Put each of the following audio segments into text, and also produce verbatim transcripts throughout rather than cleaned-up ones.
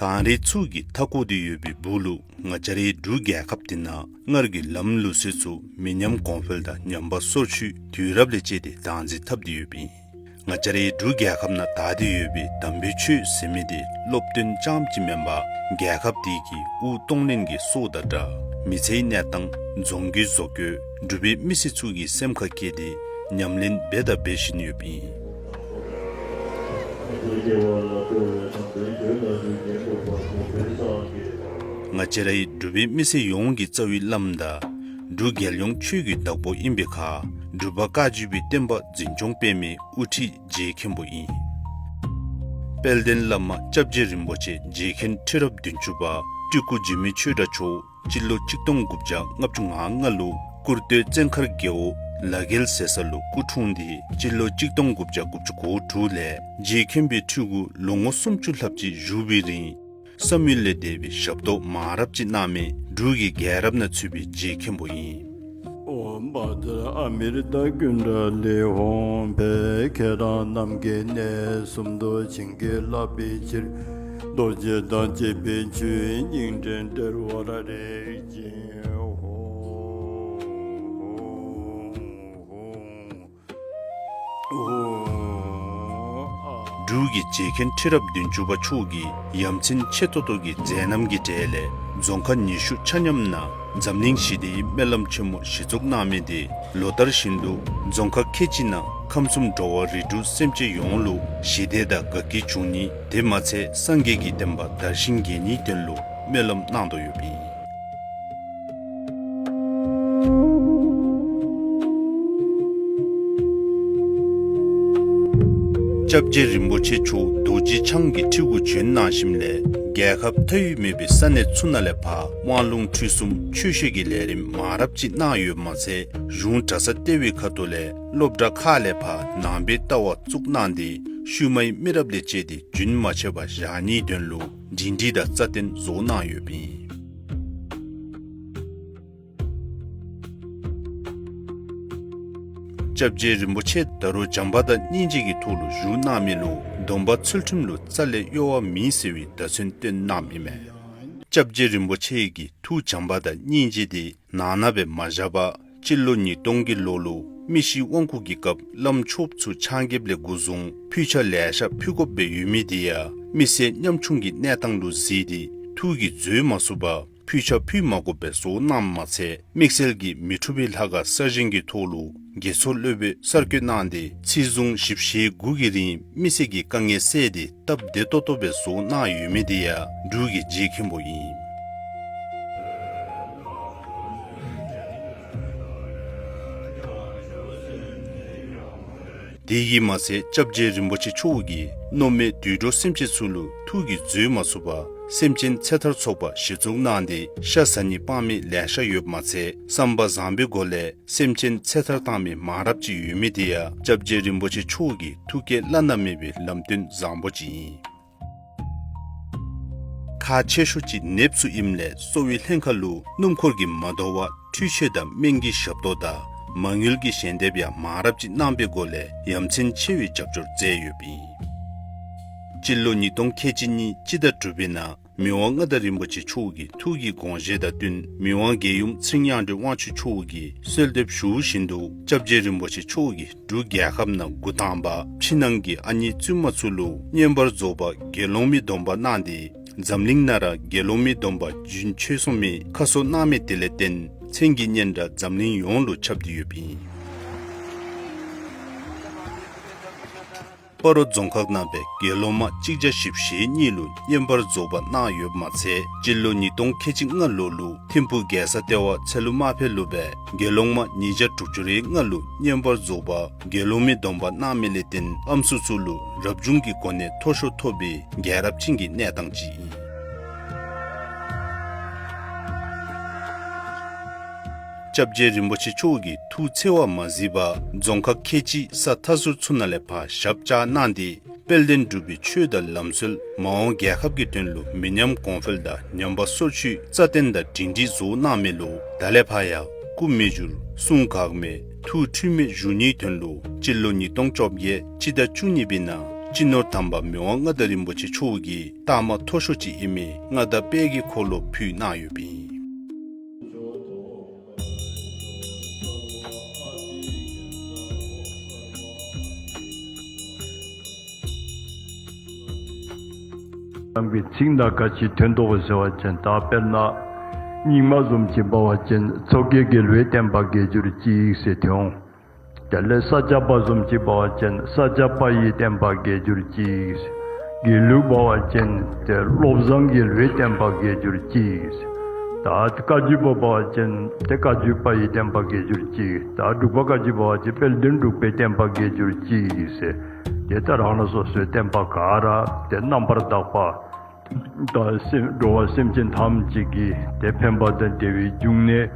གངས་རི་ཚུ་གིས་མཐའ་བསྐོར་ཏེ་ཡོད་པའི་སྦུག་ལུ་ང་བཅས་རའི་འབྲུག་རྒྱལ་ཁབ་འདི་ནང་སྔར་གྱི་ལམ་ལུགས་སྲོལ་ཚུ་མི་ཉམས་གོང་འཕེལ་དང་ཉམས་པ་སོར་ཆུད་དུས་རབས་ལས་བཅད་དེ་བདག་འཛིན་འཐབ་སྟེ་ཡོདཔ་ཨིན། ང་བཅས་རའི་འབྲུག་རྒྱལ་ཁབ་ནང་དར་ཏེ་ཡོད་པའི་དམ་པའི་ཆོས་ཟེར་མི་འདི་སློབ་སྟོན་རྐྱངམ་ཅིག་མེན་པར་རྒྱལ་ཁབ་འདི་གི་དབུགས་གཏོང་ལེན་གྱི་སྲོག་དང་འདྲ། མི་ཚེའི་གནས་སྟངས་རྫོང་གི་བཟོ་བཀོད་འབྲུག་པའི་མི་སེར་ཚུ་གི་སེམས་ཁར་བསྐྱེད་དེ་ཉམས་ལེན་འབད་དང་འབད་བཞིན་ཡོདཔ་ཨིན། ང་བཅས་རའི་འབྲུག་པའི་མི་སེར་ཡོངས་ཀྱི་རྩ་བའི་བླམ་དང་འབྲུག་རྒྱལ་ཡོངས་ཆོས་ཀྱི་བདག་པོ་ཨིན་པའི་ཁར་འབྲུག་པ་བཀའ་བརྒྱུད་པའི་བསྟན་པ་འཛིན་སྐྱོང་སྤེལ་མི་དབུ་ཁྲིད་རྗེ་མཁན་པོ་ཨིན། དཔལ་ལྡན་བླ་མ་སྐྱབས་རྗེ་རིན་པོ་ཆེ་རྗེ་མཁན་ཁྲི་རབས་བདུན་ཅུ་པ་སྤྲུལ་སྐུ་འཇིགས་མེད་ཆོས་གྲགས་མཆོག་སྤྱི་ལོ་གཅིག་སྟོང་དགུ་བརྒྱ་ལྔ་བཅུ་ང་ལྔ་ལུ་ཀུར་སྟོད་བཙན་མཁར་རྒེད་འོག་ལ་རྒྱལ་ཟེར་ས་ལུ་སྐུ་འཁྲུངས་ཏེ་སྤྱི་ལོ་གཅིག་སྟོང་དགུ་བརྒྱ་དགུ་བཅུ་གོ་དྲུག་ལས་རྗེ་མཁན་པོའི་ཁྲི་གུ་ལོ་ངོ་སུམ་ཅུ་ལྷགཔ་ཅིག་བཞུགས་པའི་རིང་བསམ་ཡུལ་ལས་འདས་པའི་ཞབས་ཏོག་མང་རབས་ཅིག་གནང་མི་འབྲུག་གི་རྒྱལ་རབས་ནང་ཚུད་པའི་རྗེ་མཁན་པོ་ཨིན། འབྲུག་གི་རྗེ་མཁན་ཁྲི་རབས་བདུན་ཅུ་པ་མཆོག་གིས་ཡ་མཚན་ཆེ་ཏོག་ཏོ་གི་མཛད་རྣམ་གྱི་གྲས་ལས་རྫོང་ཁག་ཉི་ཤུ་ཆ་མཉམ་ནང་འཛམ་གླིང་ཞི་བདེའི་སྨོན་ལམ་ཆེན་མོ་གཞི་བཙུགས་གནང་མི་དེ་ལོ་ལྟར་བཞིན་དུ་རྫོང་ཁག་ཁལ་གཅིག་ནང་ཁམས་གསུམ་འགྲོ་བ་རིགས་དྲུག་སེམས་ཅན་ཡོངས་ལུ་ཞི་བདེ་དང་དགའ་སྐྱིད་འབྱུང་ནི་དེ་མ་ཚད་སངས་རྒྱས་ཀྱི་བསྟན་པ་དར་ཞིང་རྒྱས་ནིའི་དོན་ལུ་སྨོན་ལམ་གནང་དོ་ཡོདཔ་ཨིན། སྐྱབས་རྗེ་རིན་པོ་ཆེ་མཆོག་རྡོ་རྗེ་འཆང་གི་ཁྲི་གུ་བྱོན་གནང་ཞིནམ་ལས་རྒྱལ་ཁབ་མཐའ་དབུས་མེད་པའི་ས་གནས་ཚུ་ནང་ལས་ཕར་དབང་ལུང་ཁྲིད་གསུམ་ཆོས་བཤད་ཀྱི་ལས་རིམ་མང་རབས་ཅིག་གནང་ཡོདཔ་མ་ཚད་གཞུང་གྲྭ་ཚང་ལྟེ་བའི་ཁ་ཐུག་ལས་སློབ་གྲྭ་ཁག་ལས་ཕར་ནང་པའི་ལྟ་བ་བཙུགས་གནང་སྟེ་ཤུལ་མའི་མི་རབས་ལས་བཅད་དེ་རྒྱུན་མ་ཆད་པར་བཞག་ནིའི་དོན་ལུ་སྒྲིང་སྒྲིང་དང་རྩ་བརྟན་བཟོ་གནང་ཡོདཔ་ཨིན། སྐྱབས་རྗེ་རིན་པོ་ཆེ་ད་རུང་བྱམས་པ་དང་སྙིང་རྗེ་གི་ཐོག་ལུ་བཞུགས་གནང་མི་ལུ་སྡོམ་པ་ཚུལ་ཁྲིམས་ལུ་རྩ་ལས་གཡོ་བ་མེད་ཟེར་བའི་བརྡ་མཚོན་སྟོན་གནངམ་ཨིན་མས། སྐྱབས་རྗེ་རིན་པོ་ཆེ་གི་ཐུགས་བྱམས་པ་དང་སྙིང་རྗེ་དེ་ནང་ན་སྦེ་མ་བཞག་པར་སྤྱི་ལོ་ཉིས་སྟོང་གི་ལོ་ལུ་མི་ཤི་དབང་བསྐུར་གྱི་སྐབས་བླམ་ཆོསཔ་ཚུ་ཕྱག་འགྱེདཔ་ལས་འགོ་བཟུང་ཕུལ་ཆ་ལེ་ཤ་ཕུལ་དགོཔ་སྦེ་ཡོད་མི་དེ་ཡང་མི་སེར་ཉམ་ཆུང་གི་གནས་སྟངས་ལུ་གཟིགས་ཏེ་ཐུགས་ཀྱིས་འཛོལ་མ་ཚུགས་པར་ཕུལ་ཆ་ཕུལ་མ་དགོཔ་སྦེ་བཟོ་གནངམ་མ་ཚད་དམིགས་བསལ་གྱི་མི་འཁྲུགས་པའི་ལྷ་ཁང་གསར་བཞེངས་ཀྱི་ཐོག་ལུ་དགེ་ཚོགས་སློབ་དཔོན་གསར་བསྐོ་གནང་སྟེ་ཚེས་བཟུང་བཞི་བཅུ་ཞེ་དགུ་གི་རིང་མི་སེར་གྱི་དཀའ་ངལ་སེལ་ཏེ་སྟབས་བདེ་ཏོག་ཏོ་སྦེ་བཟོ་གནང་ཡོད་མི་དེ་ཡང་འབྲུག་གི་རྗེ་མཁན་པོ་ཨིན། དེ་གིས་མ་ཚད་སྐྱབས་རྗེ་རིན་པོ་ཆེ་མཆོག་གིས་མནོ་མེད་དུད་འགྲོ་སེམས་ཅན་ཚུ་ལུ་ཐུགས་ཀྱིས་འཛོལ་མ་ཚུགས་པར་སེམས་ཅན་ཚེ་ཐར་ཚོགས་པ་གཞི་བཙུགས་གནང་སྟེ་ཤ་ཟ་ནི་སྤང་མི་ལེ་ཤ་ཡོདཔ་མ་ཚད་བསམ་པ་བཟང་པོའི་སྒོ་ལས་སེམས་ཅན་ཚེ་ཐར་བཏང་མི་མང་རབས་ཅིག་ཡོད་མི་དེ་ཡང་སྐྱབས་རྗེ་རིན་པོ་ཆེ་མཆོག་གི་ཐུགས་བསྐྱེད་བླ་ན་མེད་པའི་ལམ་སྟོན་བཟང་པོ་ཅིག་ཨིན། ཁག་ཆེ་ཤོས་ཅིག་ནདཔ་ཚུ་ཨིནམ་ལས་གསོ་བའི་ལྷན་ཁག་ལུ་སྣུམ་འཁོར་གྱིས་མ་དོ་བར་འཕྲུལ་ཆས་དང་སྨན་གྱི་ཞབས་ཏོག་དང་མ་དངུལ་གྱི་ཞལ་འདེབས་ཡང་མང་རབས་ཅིག་གནང་པའི་སྒོ་ལས་ཡ་མཚན་ཆེ་བའི་རྒྱབ་སྐྱོར་མཛད་ཡོདཔ་ཨིན། སྤྱི་ལོ་ཉིས་སྟོང་ཁལ་གཅིག་གཉིས་སྤྱི་ཟླ་དྲུག་པའི་ནང་མི་དབང་མངའ་བདག་རིན་པོ་ཆེ་མཆོག་གི་ཐུགས་ཀྱི་དགོངས་བཞེད་དང་བསྟུན་མི་དབང་རྒྱལ་ཡུམ་ཚེ་རིང་མཉམ་འབྲེལ་དབང་ཕྱུག་མཆོག་གིས་གསོལ་འདེབས་ཞུ་བཞིན་དུ་སྐྱབས་རྗེ་རིན་པོ་ཆེ་མཆོག་གིས་འབྲུག་རྒྱལ་ཁབ་ནང་འགོ་དང་པ་ཕྱི་ནང་གི་ཨ་ནེ་བཙུན་མ་ཚུ་ལུ་བསྙེན་པར་རྫོགས་པ་དགེ་སློང་མའི་སྡོམ་པ་གནང་སྟེ་འཛམ་གླིང་ནང་ར་དགེ་སློང་མའི་སྡོམ་པ་རྒྱུན་ཆད་སོང་མི་ཁ་གསོ་གནང་མི་དེ་ལས་བརྟེན་མཚན་གྱི་སྙན་གྲགས་འཛམ་གླིང་ཡོངས་ལུ་ཁྱབ་སྟེ་ཡོདཔ་ཨིན། སྤ་རོ་རྫོང་ཁག་ནང་སྦེ་དགེ་སློང་མ་གཅིག་བརྒྱ་བཞི་བཅུ་ཞེ་གཉིས་ལུ་བསྙེན་པར་རྫོགས་པ་གནང་ཡོདཔ་མ་ཚད་སྤྱི་ལོ་ཉིས་སྟོང་ཁལ་གཅིག་ལྔ་ལོ་ལུ་ཐིམ་ཕུག་རྒྱལ་ས་ལྟེ་བ་ཚལ་ལུ་མ་ཕེབས་ལུ་སྦེ་དགེ་སློང་མ་ཉིས་བརྒྱ་དྲུག་ཅུ་རེ་ལྔ་ལུ་བསྙེན་པར་རྫོགས་པ་དགེ་སློང་མའི་སྡོམ་པ་གནང་མི་ལས་བརྟེན་ཨམ་སྲུ་ཚུ་ལུ་རབ་བྱུང་གི་གོ་གནས་མཐོ་ཤོས་ཐོབ་པའི་རྒྱལ་རབས་ཅན་གྱི་གནས་སྟངས་ཅིག་ཨིན། སྐྱབས་རྗེ་རིན་པོ་ཆེ་མཆོག་གིས་ཐུགས་འཚེར་བ་མ་གཟིགས་པར་རྫོང་ཁག་ཁལ་གཅིག་ས་མཐའ་ཟུར་ཚུ་ནང་ལས་ཕར་ཞབས་བཅགས་གནང་སྟེ་དཔལ་ལྡན་འབྲུག་པའི་ཆོས་དང་ལམ་སྲོལ་མ་འོངས་རྒྱལ་ཁབ་ཀྱི་དོན་ལུ་མི་ཉམས་གོང་འཕེལ་དང་ཉམས་པ་སོར་ཆུད་རྩ་བརྟན་དང་སྒྲིང་སྒྲིང་བཟོ་གནང་མི་ལུ་ད་ལས་ཕར་ཡང་སྐུ་མི་འགྱུར་གསུང་འགག་མེད་ཐུགས་འཁྲུལ་མེད་བཞུགས་ནིའི་དོན་ལུ་སྤྱི་ལོ་ཉིས་སྟོང་བཅོ་བརྒྱད་སྤྱི་ཟླ་བཅུ་གཉིས་པའི་ནང་ སྤྱི་ནོར་དམ་པ་མི་དབང་མངའ་བདག་རིན་པོ་ཆེ་མཆོག་གིས་རྟགས་མ་མཐོ་ཤོས་ཅིག་ཨིན་མི་མངའ་བདག་དཔལ་གྱི་འཁོར་ལོ་ཕུལ་གནང་ཡོདཔ་ཨིན། རང་གི་ཚིག་ནང་ག་ཅི་ཐོན་དོ་ཟེར་བ་ཅིན་ད་དཔེར་ན་རྙིང་མ་བཟུམ་ཅིག་འབད་བ་ཅིན་མཚོ་སྐྱེས་དགེ་ལེགས་བསྟན་པ་རྒྱས་གྱུར་ཅིག་ཟེར་ཐོན་འོང་། དེ་ལས་ས་སྐྱ་པ་བཟུམ་ཅིག་འབད་བ་ཅིན་ས་སྐྱ་པ་ཡི་བསྟན་པ་རྒྱས་གྱུར་ཅིག་ཟེར། དགེ་ལུགས་འབད་བ་ཅིན་ཏེ་བློ་བཟང་དགེ་ལེགས་བསྟན་པ་རྒྱས་གྱུར་ཅིག་ཟེར། ད་བཀའ་བརྒྱུད་པ་འབད་བ་ཅིན་ཏེ་བཀའ་བརྒྱུད་པ་ཡི་བསྟན་པ་རྒྱས་གྱུར་ཅིག། ད་འབྲུག་པ་བཀའ་བརྒྱུད་འབད་བ་ཅིན་དཔལ་ལྡན་འབྲུག་པའི་བསྟན་པ་རྒྱས་གྱུར་ཅིག་ཟེར། ཏེ་ད་རང་རང་སོ་སོའི་བསྟན་པ་ག་ར་ཏེ་རྣམ་པར་དག་པ་ད་སེམས་འགྲོ་བ་སེམས་ཅན་ཐམས་ཅད་ཀྱི་ཏེ་ཕན་པ་དང་བདེ་བའི་འབྱུང་གནས་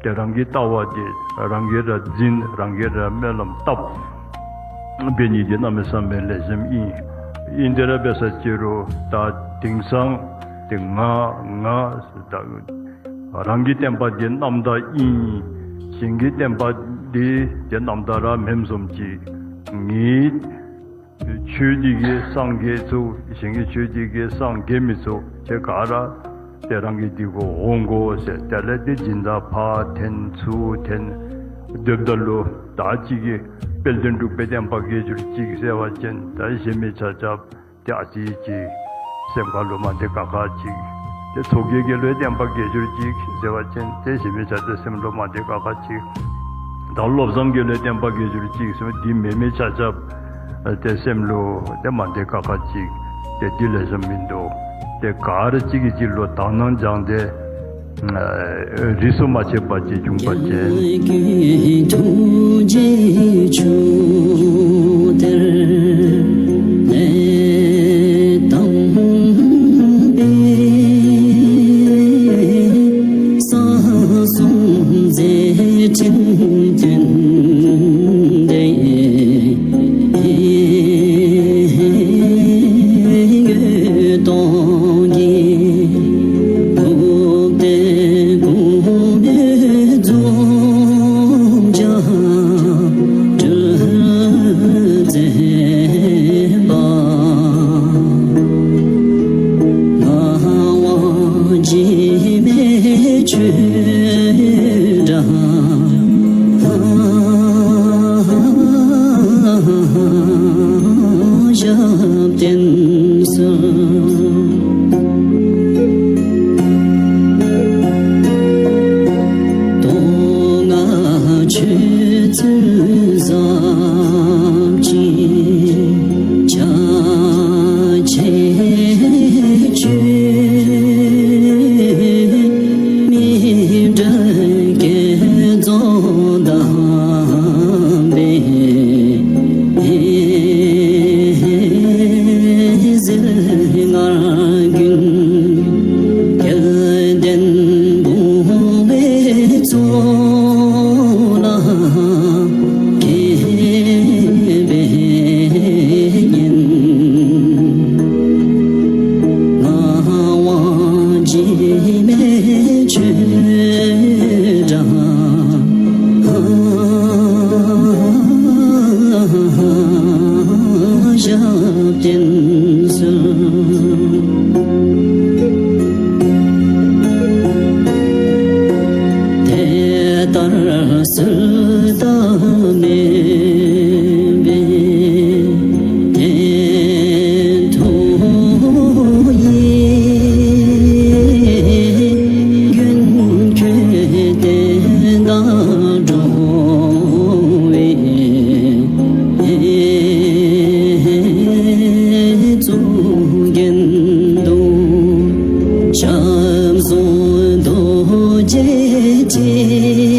ཏེ་རང་གི་ལྟ་བ་དེ་རང་གིས་ར་འཛིན་རང་གིས་ར་སྨོན་ལམ་བཏབ་འབད་ནི་དེ་གནམ་མེད་ས་མེད་ལེགས་ཤོམ་ཨིན། ཨིན་དེ་ར་འབད་ས་ཅིག་རུང་ད་དེང་སང་ཏེ་ང་ང་ད་རང་གི་བསྟན་པ་དེ་རྣམ་དག་ཨིན། གཞན་གྱི་བསྟན་པ་དེ་ཏེ་རྣམ་དག་ར་མེནམ་བཟུམ་ཅིག། ངེའི་ཆོས་འདི་གིས་སངས་རྒྱས་ཚུགས། གཞན་གྱི་ཆོས་འདི་གིས་སངས་རྒྱས་མི་ཚུགས། ཏེ་ག་ར་ཏེ་རང་གི་འདི་གུ་འོང་དགོ་ཟེར། དེ་ལས་ཏེ་སྦྱིན་བདག་ཕར་འཐེན་ཚུར་འཐེན་སྡོདཔ་ད་ལུ་ད་གཅིག་གིས་དཔལ་ལྡན་འབྲུག་པའི་བསྟན་པ་རྒྱས་གྱུར་ཅིག་ཟེར་བ་ཅིན་ད་གཞན་མི་ཆ་ཁྱབ་ཏེ་ཨ་ཙི་ཅིག་སེམས་ཁ་ལུ་མ་བདེ་ཁག་ཁ་ཅིག། ཏེ་མཚོ་སྐྱེས་དགེ་ལེགས་བསྟན་པ་རྒྱས་གྱུར་ཅིག་ཟེར་བ་ཅིན་ཏེ་གཞན་མི་ཆ་ཁྱབ་སེམས་ལུ་མ་བདེ་ཁག་ཁ་ཅིག། ད་བློ་བཟང་དགེ་ལེགས་བསྟན་པ་རྒྱས་གྱུར་ཅིག་ཟེར་འདི་མེན་མི་ཆ་ཁྱབ་ཏེ་སེམས་ལུ་ཏེ་མ་བདེ་ཁག་ཁ་ཅིག། ཏེ་འདི་ལེགས་ཤོམ་མིན་འདུག། ཏེ་ག་ར་གཅིག་གིས་གཅིག་ལུ་དག་སྣང་སྦྱང་སྟེ་ཨ་རིས་སུ་མ་ཆད་པ་ཅིག་འབྱུང་བ་ཅིན། ཐུགས་རྗེ་ཆུ་གཏེར་ལས་དམ་པའི་ས་གསུམ་མཛད་འཕྲིན་བསྟན་ཏེ། འོད་སྟོང་གི་ཕུབ་སྟེ་གུང་མོའི་འཛུམ་ཞལ་སྤྲུལ་མཛད་པ། ངག་དབང་འཇིགས་མེད་ཆོས་གྲགས་ཞབས་བརྟན་གསོལ། མདོ་སྔགས་ཆོས་ཚུལ་ཟབ་ཅིང་རྒྱ་ཆེ་ཆོས། མི་འབྲལ་བསྐྱེད་རྫོགས་དམ་པའི་ཟིལ་དངར་ཀུན། སྐལ་ལྡན་བུང་བའི་ཚོགས་ལ་དགྱེས་པའི་སྙན། ངག་དབང་འཇིགས་མེད་ཆོས་གྲགས་ཞབས་བརྟན་གསོལ། དེ་ལྟར་གསོལ་བཏབ་མོས་པས་གཏན་དུ་ཡིད། མགོན་ཁྱོད་བསྟན་དང་འགྲོ་བའི་གཙུག་རྒྱན་དུ། ཞབས་སོར་རྡོ་རྗེ་ཅན།